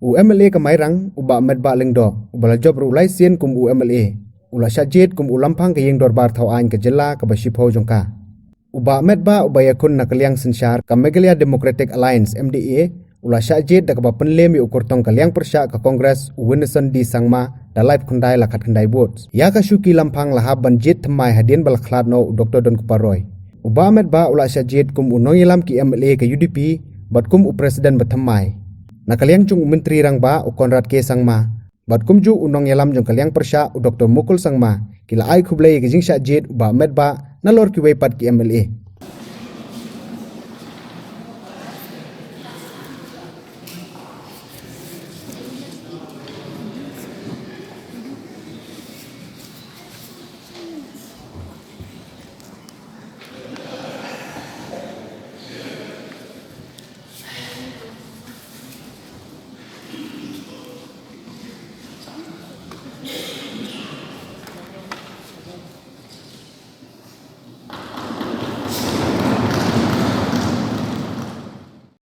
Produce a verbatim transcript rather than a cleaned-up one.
U M L A ka Mairang, u Bah Metbah Lyngdoh, uba la jop ruh lai sien kum u M L A, u la shah jied kum u Lamphang ka Ïing Dorbar Thaw Aiñ ka jylla kaba shiphew jong ka. U Bah Metbah uba ïakhun na ka liang synshar ka Meghalaya Democratic Alliance, M D A, u la shah jied da kaba pynlem ïa u kyrtong ka liang pyrshah ka Congress, u Winston D Sangma, da laiphew khyndai la khatkhyndai votes. Ïa ka shuki Lamphang la hap ban jied thymmai hadien ba la khlad noh u Doktor Donkupar Roy. U Bah Metbah u la shah jied kum u nongïalam ki M L A ka U D P, bad kum u President ba thymmai. Na ka liang jong u Myntri Rangbah u Conrad K Sangma, bad kumjuh u nongïalam jong ka liang pyrshah u Doktor Mukul Sangma, ki la ai khublei ïa ka jingshah jied u Bah Metbah nalor kiwei pat ki M L A.